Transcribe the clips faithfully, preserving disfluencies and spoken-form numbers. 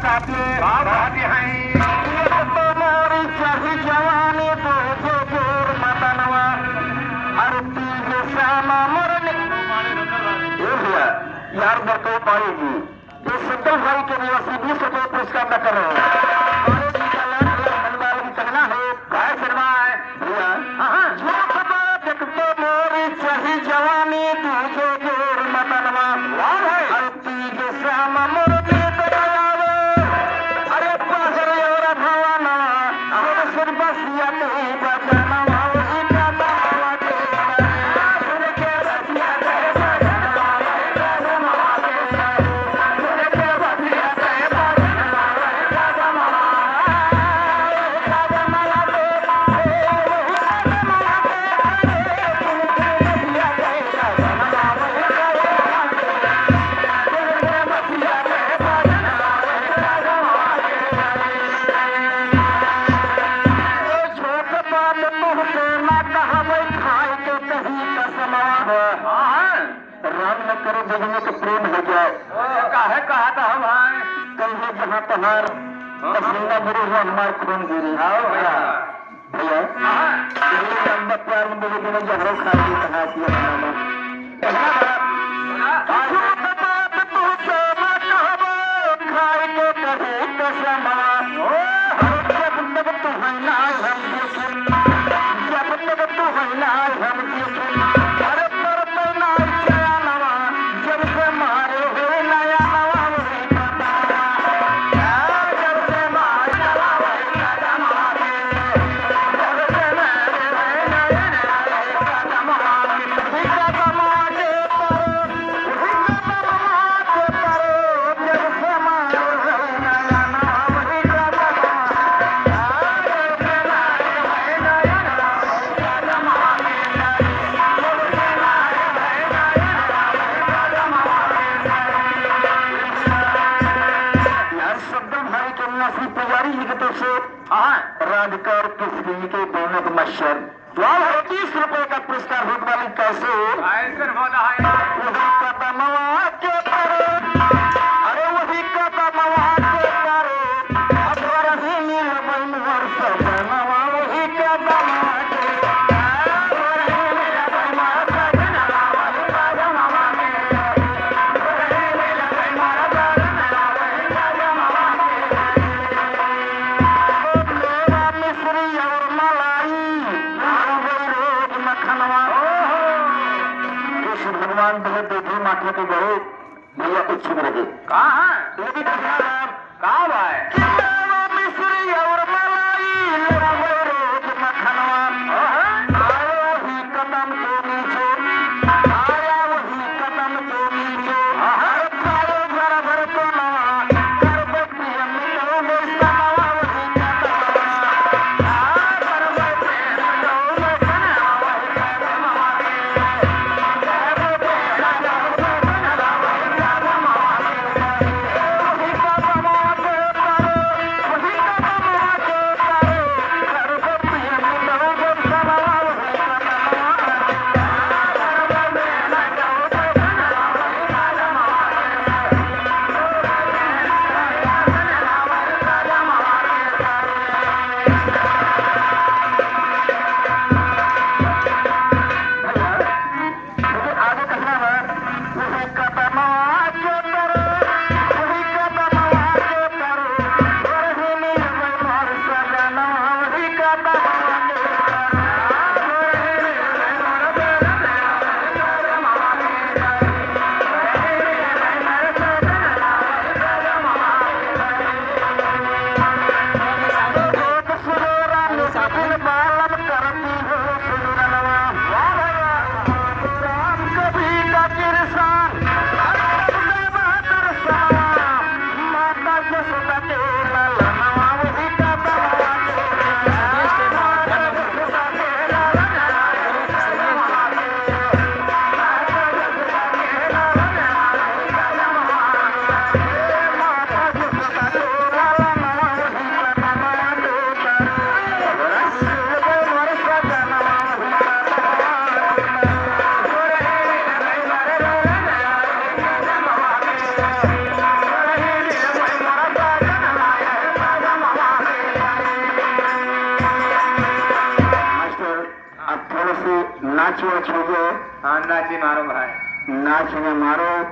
आपने बात आती हैं। ये तो मोरी चाही जवानी तो जो जोर मदनवा। अरे तीज श्यामा मोरनी। ये भैया, यार बरको पाएगी। ये सिंगल भाई के निवासी बीस रुपये पुरस्कार न करो। अरे जी का लाख लाख धन्यवाद की कहना है। भाई शर्मा है। भैया। हाँ, हाँ। ये तो बात एक तो मोरी चाही जवानी दूजे जोर मदनवा। वाह भाई। अरे तीज श्याम मोर मीत गयावे। अरे पहर और भवनवा। अरे सुन बसिया के बचनवा। वही का बाबा के सुन के बसिया के बचनवा। राम न करे बिघ्न तो प्रेम हो जाए। काहे कहा था हम आए? कल है जहाँ तहार हाँ, हाँ। पसीना गिरे हुआ हमार खून गिरे। आओ भैया। भैया, हाँ। ये लंबा प्यार में बोले बिना जहरो खा के कहा दिया हमारा। पहला बात, हाँ। बात तू से ना कहबो, खाए के कभी कसम। ओ, जब तक तू है ना हम जब तक तू है ना हम अरे पर तो ना चला नवा, जब से मारे हो नया नवा वही कदमवा। जब से मारे नवा वही कदमवा। जब से मारे हो नया नवा वही कदमवा। वही कदमवा के पर, वही कदमवा के पर, जब से मारे हो नया नवा वही कदमवा। यार, सद्दम भाई के मुआसी पुजारी जी के तरफ से हाँ। राजकार किसरी के बोनक मच्छर। वाह, तीस रुपए का पुरस्कार होने वाली कैसे? कैसे होता है? वही कदमवा के पर, अरे वही कदमवा के पर, अब रही मिलबै मोर सजनवा वही कदमवा के। मेवा मिश्री और मलाई, रोज मखनवा। कृष्ण भगवान बोले, देखो माथे पे बहुत भैया कुछ छिप रहे। कहाँ? लेकिन भैया, का भाई? कि मेवा मिश्री और मलाई, लावे रोज मखनवा। हाँ। आया वही कदम के नीचे, आया वही कदम के नीचे। हाँ। अरे खाए भर भर तो नवा, कर बतिया में तो वही कदमवा, वही कदमवा। हाँ, कर बतिया में तो वही कदमवा, वही कदमवा। थोड़े से नाच वाच हो जाए। हाँ, नाची मारो भाई। नाच में मारो,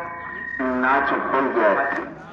नाच हो जाए। अच्छा।